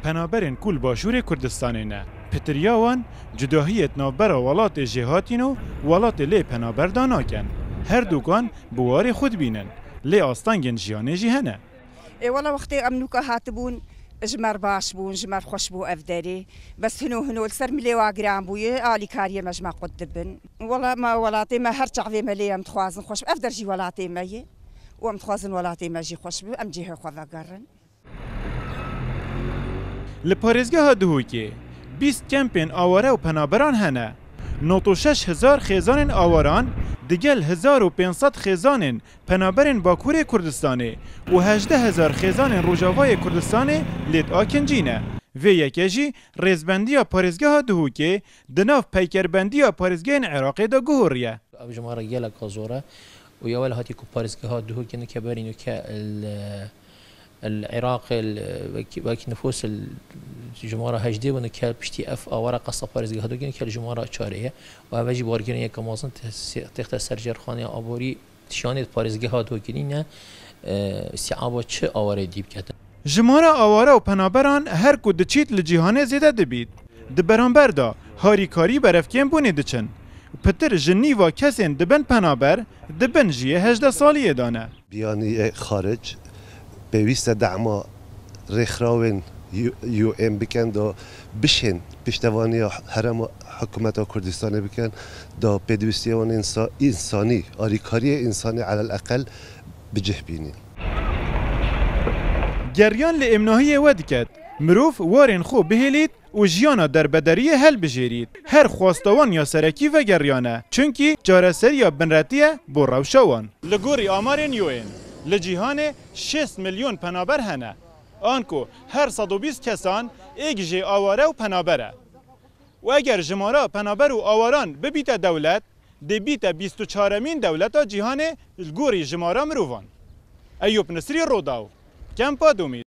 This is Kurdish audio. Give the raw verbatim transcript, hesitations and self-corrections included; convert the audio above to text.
Penaberên ku li Başûrê Kurdistanê ne, pitiriya wan cudahiyê di navbera welatê jêhatîn û welatê lê penaber da nakin. Her dukan bi warê xwe dibînin, lê astengên jiyanê jî hene. Ê wela wextê em nûka hatibûn, ji me re baş bûn, ji me re xweş bû ev derê. Bes hino hino li ser milê wa giran bûye, alîkariyê me ji me qut dibin. Wela me welatê me her çavê me lê em dixwazin xweş bi. Ev der jî welatê me ye. Û em dixwazin welatê me jî xweş bi, em cihê xwe vegerin. Li parêzgeha Duhokê bîst kempên aware û penaberan hene. Nod û şeş hezar xêzanên awaran digel hezar û pênc sed xêzanên penaberên Bakurê Kurdistanê û hejdeh hezar xêzanên Rojavayê Kurdistanê lê diakincîne. Vê yeke jî rêzbendiya parêzgeha Duhokê di nav peykerbendiya parêzgehên Iraqê de guhoriye. Ev jimara geleka zor e û ya wela hatî ku parêzgeha Duhokê nike berî nûke li, li Iraqê li wekî, wekî nifûs li jimara hejdê bû, nike piştî ev awara qasa parêzgeha Duhokê nike li jimara çarê ye û ev jî bargirên yeka mezin te-, têxte ser jêrxaneya aborî. Şanê parêzgeha Duhokê nîne, e, îstîaba çi awarê dî biketin? Jimara aware û penaberan her ku diçît li cîhanê zêde dibît. Di beramber de harîkarî berevkêm bûnê diçin. Pitir ji nîva kesên dibin penaber di bin jiyê hejdeh saliyê de ne. Biyanî ê xaric pêwîst e dema rêxrawên U-, U N bikin, da bişên piştevaniya herêma hikûmeta Kurdistanê bikin, da pêdivîstiya wan însa-, însanî, alîkariyê însanî elel eqel bi cih bînî. Geriyan li êmnahiyê we diket. Mirov warên xwe bihêlît û jiyana derbederiyê helbijêrît. Her xwesta wan ya serekî vegeriyane. Çunkî çareseriya binretî ye bo rewşa wan. Li gorî amarên U N, li cîhanê şêst milyon penaber hene. Anku her sed û bîst kesan êk jê aware û penaber e. Û eger jimara penaber û awaran bibîte dewlet, dê bîte bîst û çaremîn dewleta cîhanê li gorî jimara mirovan. Eyûp Nisrî, Rodaw, Kempa Domî.